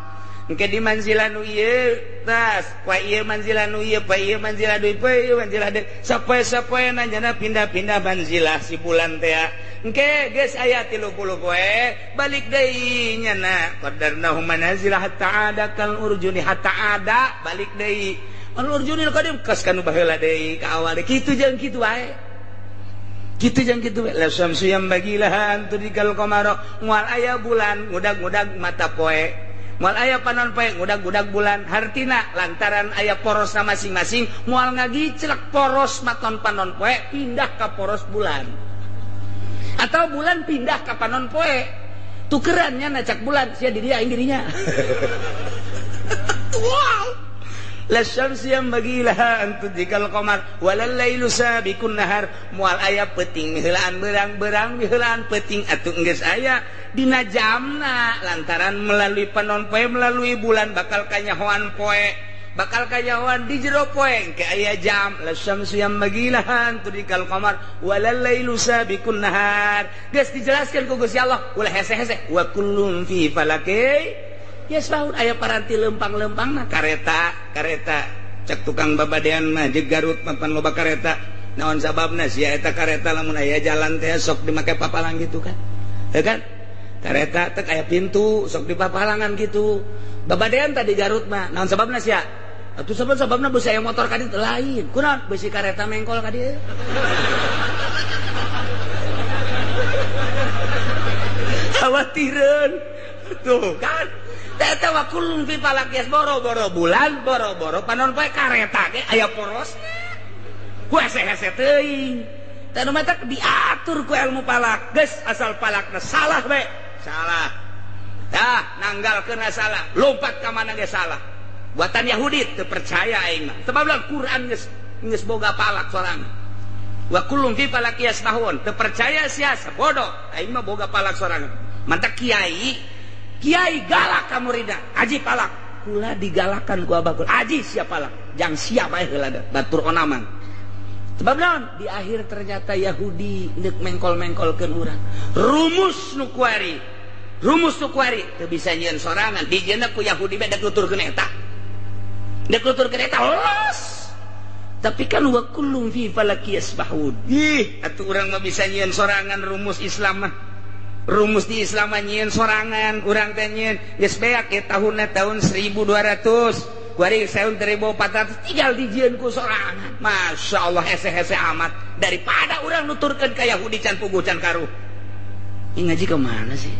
Engke di manzilah nu ieu tas, poe ieu manzilah nu ieu, poe ieu manzilah deui, poe ieu manzilah deui. Sapoe-sapoena nyana pindah-pindah manzilah si bulan teh. Engke geus aya 30 poe, balik deui nyana qaddarnahu manazila hatta 'ada kal urjuni hatta 'ada balik deui. Al urjunil qadim kas kanu baheula deui ka awal deui. Kitu jeung kitu wae. Kitu jeung kitu la syamsu yang bagilaha antudikal qamara moal aya bulan ngudag-ngudag mata poe moal aya panon poe ngudag-ngudag bulan hartina lantaran aya porosna masing-masing moal ngagiclek poros maton panon poe pindah ka poros bulan atau bulan pindah ka panon poe tukerannya nacak bulan sia di dia aing dirinya. Wow. La syamsu yang bagilaha antudikal qamar walal lailu sabiqun nahar moal aya peuting heulaan berang-berang heulaan peuting atuh geus aya dina jamna lantaran melalui panon poe melalui bulan bakal kanyahoan poe bakal kanyahoan di jero poe engke aya jam la syamsu yang bagilaha antudikal qamar walal lailu sabiqun nahar geus dijelaskeun ku Gusti Allah ulah hese-hese wa kullun fi falaki yasbahun aya paranti lempang-lempang na kareta kareta cek tukang babadean mah jeung Garut papan loba kareta naon sababna sia eta kareta lamun aya jalan teh sok dimake papalang gitu kan heuh kan kareta teh aya pintu sok dipapalangan gitu babadean tadi Garut mah naon sababna sia atuh sabab-sababna beusi aya motor ka ditu lain kunaon beusi kareta mengkol ka dieu khawatireun tuh kan eta wa kullun fi falak yas boro-boro bulan boro-boro panon poe kareta ge aya porosna ku hese-hese teuing teh nu matak diatur ku ilmu falak geus asal falakna salah we salah tah nanggalkeun salah lompat ka mana ge salah buatan Yahudi teu percaya aing mah sebab Quran geus geus boga falak sorangan wa kullun fi falak yasbahun teu percaya sia bodoh aing mah boga falak sorangan mantak kiai kiai galak ka murida aji palak kula digalakan ku abah kula aji siap palak jang siap bae heula batur onaman sebab naon di akhir ternyata Yahudi deuk mengkol-mengkolkeun urang rumus nu kuari teu bisa nyieun sorangan dijieunna ku Yahudi bae deuk nuturkeun eta los tapi kan wa kullum fi falaki yasbahun ih atuh urang mah bisa nyieun sorangan rumus Islam mah rumus di Islam nyieun sorangan urang teh nyieun geus beak ye tahunna tahun 1200 kuari tahun 1400 tinggal dijieun ku sorangan Masya Allah hese-hese amat daripada urang nuturkeun ka Yahudi can puguh can karuh ini ngaji ke mana sih.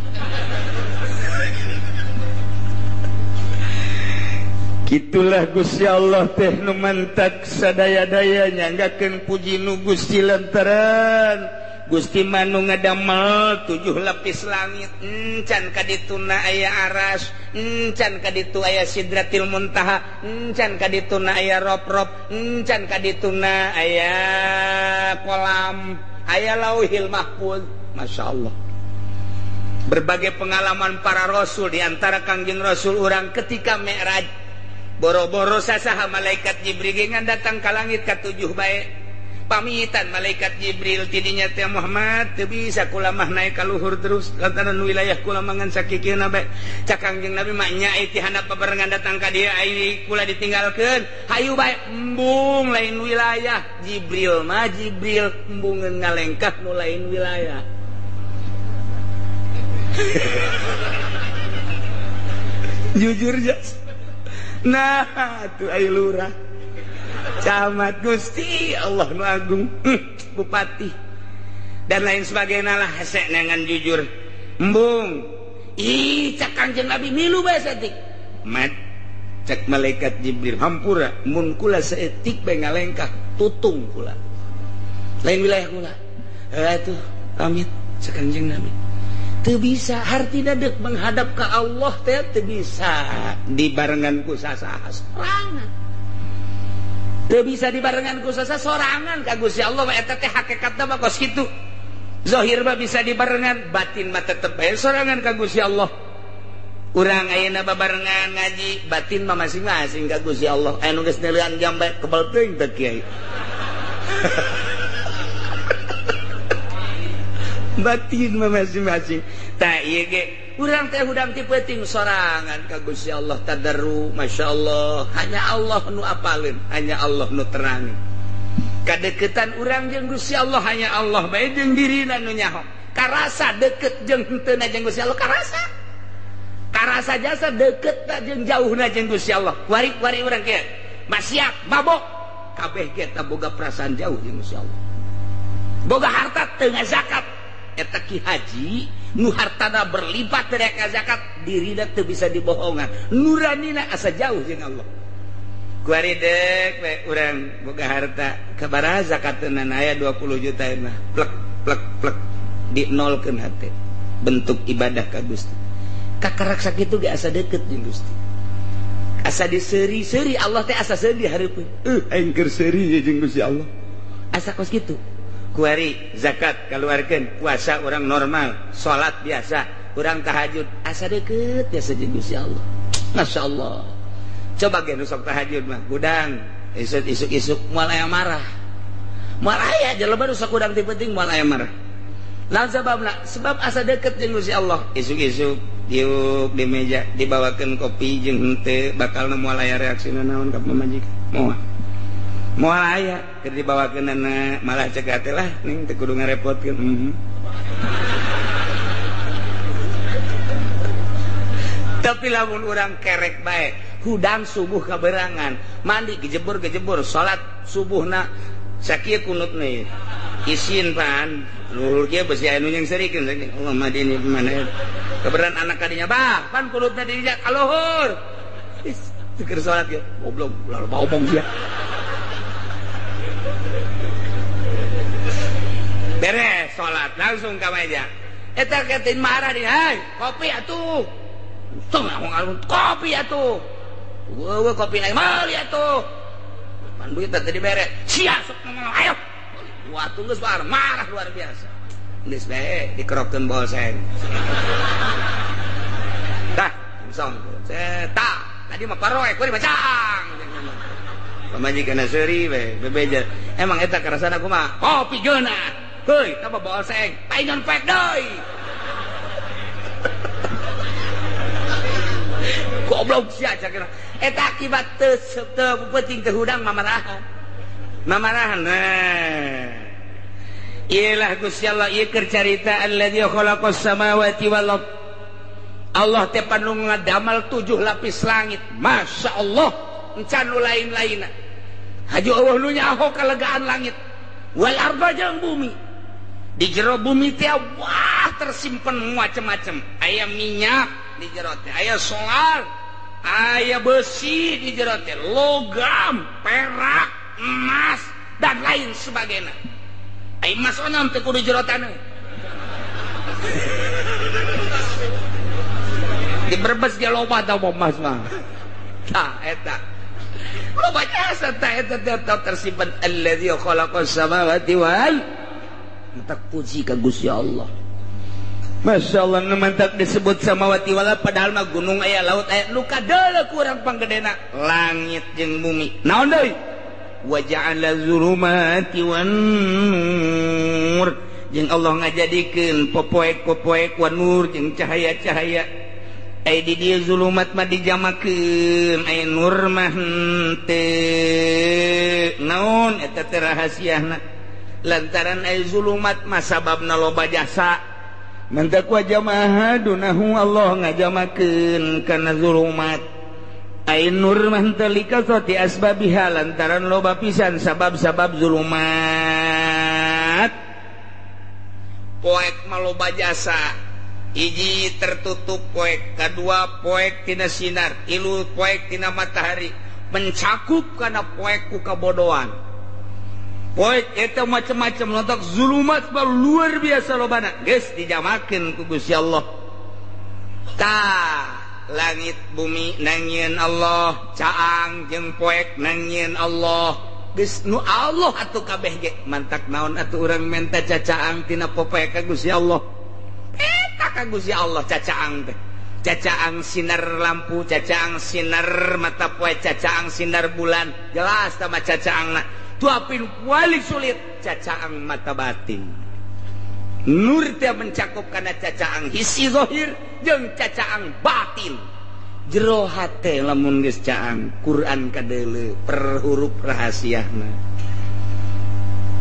Kitulah Gusti Allah teh nu mantak sadaya-daya nyanggakeun puji nu Gusti lantaran Gusti manu ngadamel 7 lapis langit encan kadituna aya aras encan kaditu aya sidratil muntaha encan kadituna aya rob-rob encan kadituna aya kolam aya lauhil mahfuz. Masya Allah berbagai pengalaman para rasul diantara Kangjeng Rasul urang ketika Mi'raj boro-boro sasaha malaikat Jibril ngan datang ka langit ka 7 bae pamitan malaikat Jibril tidinya teh Muhammad teu bisa kula mah naik ka luhur terus lantaran wilayah kula mangan sakikieuna bae cak Kangjeng Nabi mah nya ti handap babarengan datang ka dieu ai kula ditinggalkeun hayu bae embung lain wilayah Jibril mah Jibril embungeun ngalengkah nu lain wilayah. Jujur jas nah atuh ai lurah camat Gusti Allah nu agung bupati dan lain sebagainya lah hese nengan jujur embung ih cak Kangjeng Nabi milu bae saeutik mat cak malaikat Jibril hampura mun kula saeutik bae ngalengkah tutung kula lain wilayah kula atuh pamit cak Kangjeng Nabi teu bisa hartina deuk menghadap ka Allah teh teu bisa dibarengan ku sasaha sorangan teu bisa dibarengan ku sasaha sorangan ka Gusti Allah mah eta teh hakikatna mah kos kitu zahir mah bisa dibarengan batin mah tetep bae sorangan ka Gusti Allah urang ayeuna babarengan ngaji batin mah masing-masing ka Gusti Allah anu geus neulean jam bae kebal teuing teh kiai batin mah masing-masing tah ieu ge urang teh hudang ti peuting sorangan ka Gusti Allah tadarru masyaallah hanya Allah nu apaleun hanya Allah nu terangin kadeukeutan urang jeung Gusti Allah hanya Allah bae jeung dirina nu nyaho karasa deukeut jeung henteu na jeung Gusti Allah karasa karasa jasa deukeut ta jeung jauhna jeung Gusti Allah wari-wari urang kieu maksiat mabok kabeh ge ta boga perasaan jauh jeung Gusti Allah. Boga harta teu ngazakat. Eta Ki Haji nu hartana berlipat dari zakat dirina teu bisa dibohongan. Nuranina asa jauh jeung Allah. Kuari deuk we urang boga harta kabaraha zakatna aya 20 juta mah plek plek plek dinolkeun hate. Bentuk ibadah ka Gusti. Kakarak sakitu ge asa deukeut jeung Gusti. Asa diseuri-seuri Allah teh asa seuri hareupeun. Aing keur seuri jeung Gusti Allah. Asa kos kitu. Kuari zakat kaluarkeun, puasa urang normal, salat biasa, urang tahajud asa deukeut biasa jeung Gusti Allah. Masya Allah. Coba ge nu sok tahajud mah gudang isuk-isuk moal aya marah. Moal aya jelema nu sok gudang ti penting moal aya marah. Naon sababna? Sebab asa deukeut jeung Gusti Allah. Isuk-isuk diuk di meja dibawakeun kopi jeung henteu bakalna moal aya reaksina naon ka pamajikan. Moal. Moal aya keur dibawakeunana malah cegah teh lah ning teu kudu ngarepotkeun. Tapi lamun urang kerek bae, hudang subuh kaberangan, mandi gejebur-gejebur, salat subuhna sakieu kunutna ieu. Isin pan, luhur kieu besi anu yang serikeun Allah madini mana. Keberan anak kadinya bah, pan kunutna di dinya ka luhur. Keur salat ge goblok, ulah loba omong sia. Beres salat langsung ka meja. Eta ketin marah di, "Hai, kopi atuh." Untung aku kopi atuh. Wewe kopi lain meuli atuh. Pan duit tadi dibere. Sia sok ngomong ayo. Wah geus marah luar biasa. Geus bae dikerokeun bolseng. Tah, langsung. Tah, tadi mah paroe kuari bacang. Pamajikan seuri we bebeja. Emang eta karasana kumaha? Kopi geunah. Heuy, tah bolseng. Paingan pek deui. Goblok sia cakira. Eta akibat teu penting teu hudang mamarahan. Mamarahan. Nah. Iyalah Gusti Allah ieu keur carita alladzi khalaqas samawati wal ard. Allah teh panu ngadamal 7 lapis langit. Masya Allah, encan nu lain-lainna. Haji Allah nu nyaho kalegaan langit. Wal arda jeung bumi. Di jero bumi teh wah tersimpen macam-macam. Aya minyak di jero teh, aya solar, aya besi di jero teh, logam, perak, emas dan lain sebagainya. Aya emas onam teh kudu jero taneuh. Di Brebes ge loba tah emas mah. Tah eta. Loba jasa tah eta teh tersimpen alladzi khalaqas samawati wal tak puji ka Gusti Allah. Masya Allah, nu mantap disebut samawati wal padahal mah gunung aya laut aya nu kadeuleu ku urang panggedena langit jeung bumi. Naon deui? Wa ja'ala zulumati wan nur. Jeung Allah ngajadikeun popoek-popoek wan nur jeung cahaya-cahaya. Ai di dieu zulumat mah dijamakeun, ai nur mah henteu. Naon eta teh rahasiana? Lantaran ai zulumat mah sababna loba jasa. Mantak wa jamaah dunahu Allah ngajamakeun kana zulumat. Ai nur mah henteu likasati asbabiha lantaran loba pisan sabab-sabab zulumat. Poek mah loba jasa. Hiji tertutup poek, kadua poek tina sinar, tilu poek tina matahari, mencakup kana poek ku kabodohan. Poek eta macam-macam lontak zulumat luar biasa lobana. Geus dijamakeun ku Gusti Allah. Tah, langit bumi nangieun Allah, caang jeung poek nangieun Allah. Geus nu Allah atuh kabeh ge mantak naon atuh urang menta cacaang tina popoek ka Gusti Allah. Eta ka Gusti Allah cacaang teh. Cacaang sinar lampu, cacaang sinar mata poe, cacaang sinar bulan. Jelas tah mah cacaangna. Tuapin paling sulit cacaang mata batin. Nur teh mencakup kana cacaang hisi zahir jeung cacaang batin. Jero hate lamun geus caang Quran kadeuleu per huruf rahasiana.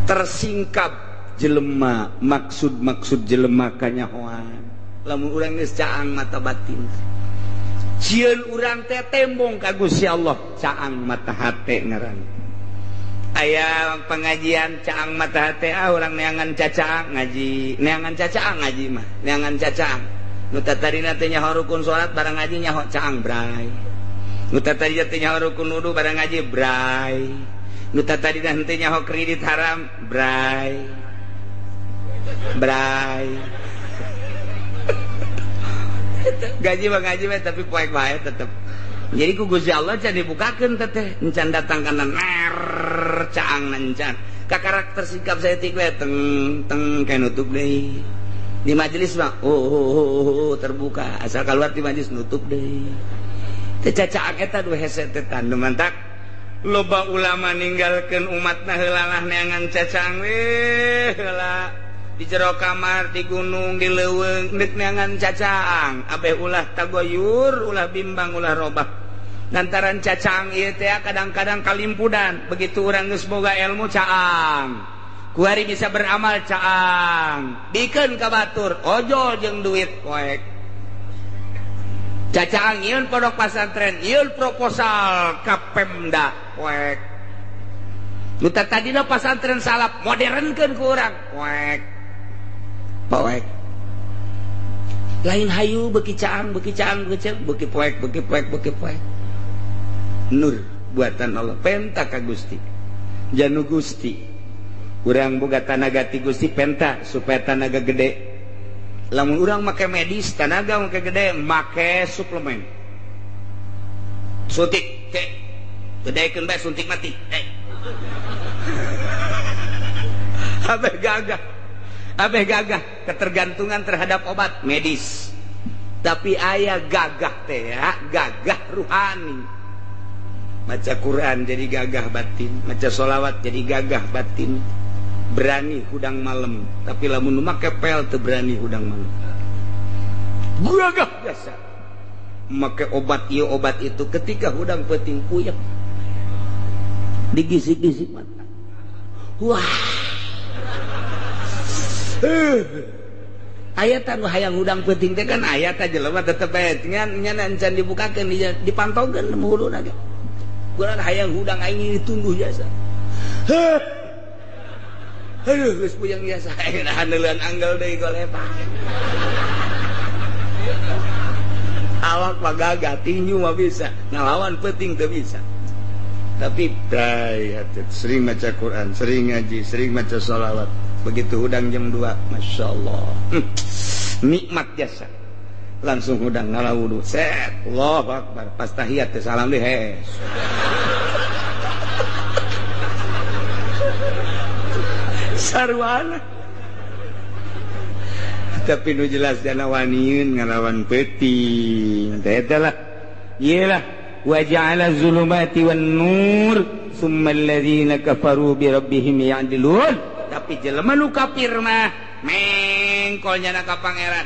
Tersingkap jelema maksud-maksud jelema kanyahoan. Lamun urang geus caang mata batin. Sieun urang teh tembong ka Gusti Allah caang mata hate ngaran. Aya pengajian caang mata hate ah urang neangan cacaang ngaji, neangan cacaang ngaji mah, neangan cacaang. Nu tatadina teh nyaho rukun salat barang ngaji nyaho caang bray. Nu tatadina teh nyaho rukun wudu barang ngaji bray. Nu tatadina henteu nyaho kredit haram bray. Bray. Gaji mah ngaji mah tapi poek bae tetep. Jadi ku Gusti Allah can dibukakeun teteh, encan datang kana ner caang encan. Ka karakter sikap saya tik we teng teng kayak nutup deui. Di majelis mah oh terbuka, asal keluar di majelis nutup deui. Teh cacaang eta du hese teh tandu mantak. Loba ulama ninggalkeun umatna heulalah neangan cacaang we heula. Di jero kamar, di gunung, di leuweung deuk neangan cacaang. Abeh ulah tagoyur, ulah bimbang, ulah robah. Lantaran cacaang ieu teh kadang-kadang kalimpudan. Begitu urang geus boga ilmu caang. Kuari bisa beramal caang. Bikeun ka batur, ojol jeung duit poek. Cacaang ieu pondok pasantren, ieu proposal ka Pemda poek. Nu tadina pasantren salap modernkeun ku urang poek. Poek. Lain hayu beuki caang, beuki caang, beuki caang, beuki poek, beuki poek, beuki poek. Nur buatan Allah penta ka Gusti. Janu Gusti. Urang boga tanaga ti Gusti penta supaya tanaga gede. Lamun urang make medis tanaga make gede, make suplemen. Suntik teh. Gedekeun bae suntik mati. Abeh gagah. Abeh gagah ketergantungan terhadap obat medis. Tapi aya gagah teh ya, gagah ruhani. Maca Quran jadi gagah batin, maca sholawat jadi gagah batin. Berani hudang malam, tapi lamun make pel teu berani hudang malam. Gagah biasa. Make obat ieu obat itu ketika hudang peuting puyeng. Digisik-gisik mata. Wah. Aya tah nu hayang hudang peuting teh kan aya tah jelema tetep bae ngan nya encan dibukakeun dipantaukeun huluna ge. Kurang hayang hudang aing ditunduh jasa. Heuh. Aduh geus puyeng jasa aing nahan anggal deui golepa. Awak mah gagah tinju mah bisa, ngalawan peuting teu bisa. Tapi bray sering maca Quran, sering ngaji, sering maca sholawat. Begitu hudang jam 2, Masya Allah. Nikmat jasa. Langsung hudang ngalah wudu. Set, Allahu Akbar. Pas tahiyat teh salam deh. Hes. Sarwana. Tapi nu jelas jana waniun ngalawan peuting. Teh eta lah. Ieu lah. Wa ja'ala zulumati wan nur summa alladzina kafaru bi rabbihim ya'dilun. Tapi jelema nu kafir mah mengkol nyana ka pangeran.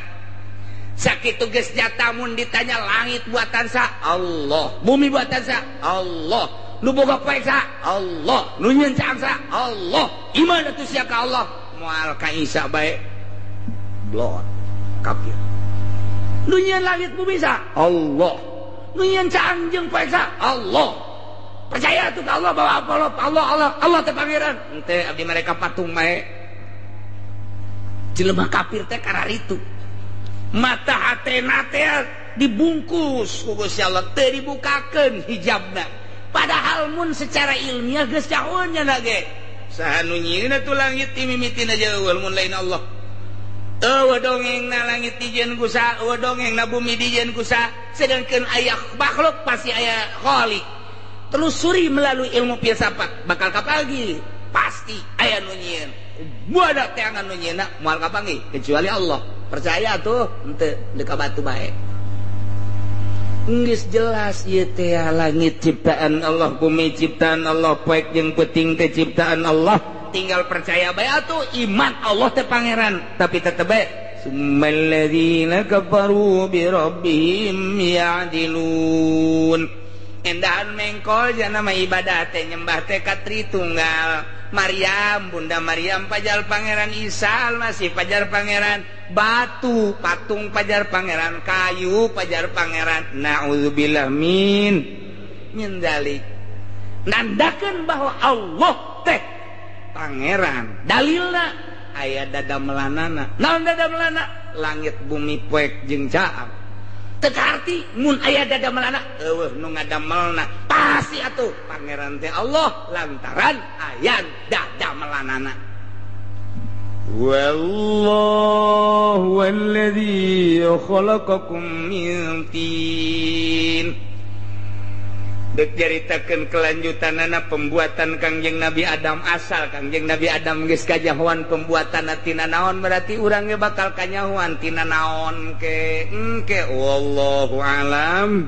Sakitu geus nyata mun ditanya langit buatan sa Allah, bumi buatan sa Allah, nu boga poek sa Allah, nu nyieun caang sa Allah. Iman atuh sia ka Allah, moal ka Isa bae. Blot kafir. Nu nyieun langit bumi sa Allah, nu nyieun caang jeung poek sa Allah. Percaya tuh ke Allah bahwa Allah Allah Allah Allah teh pangeran. Henteu abdi mereka patung bae. Jelema kafir teh kararitu. Mata hatena teh dibungkus ku Gusti Allah, teu dibukakeun hijabna. Padahal mun secara ilmiah geus caun nya ge. Saha nu nyieun atuh langit ti mimitina jauh mun lain Allah. Eueuh dongengna langit dijieun ku saha, eueuh dongengna bumi dijieun ku saha. Sedangkeun aya makhluk pasti aya khalik. Telusuri melalui ilmu filsafat bakal kapagi pasti aya nu nyieun. Buada teangan nu nyieunna moal kapanggih kecuali Allah. Percaya tuh henteu deuk batu bae. Geus jelas ieu teh langit ciptaan Allah, bumi ciptaan Allah, poek jeung peuting teh ciptaan Allah. Tinggal percaya bae atuh iman Allah teh pangeran, tapi tetep bae summal ladzina kafaru bi rabbihim ya'dilun. Endahan mengkol jana mah ibadah teh nyembah teh ka Tritunggal. Maryam, Bunda Maryam pajar Pangeran Isa Almasih pajar Pangeran, batu patung pajar Pangeran, kayu pajar Pangeran. Na'udzubillah min dzalik. Nandakeun bahwa Allah teh pangeran. Dalilna aya dadamelanana. Naon dadamelanana? Langit bumi poek jeung caang. Teu kaarti mun aya dadamelanana eueuh nu ngadamelna. Pasti atuh pangeran teh Allah lantaran aya dadamelanana. Wallahu alladzi khalaqakum min tin. Dek caritakeun kelanjutanana pembuatan Kangjeng Nabi Adam asal Kangjeng Nabi Adam geus kajahoan pembuatanna tina naon berarti urang ge bakal kanyahoan tina naon ke engke wallahu alam.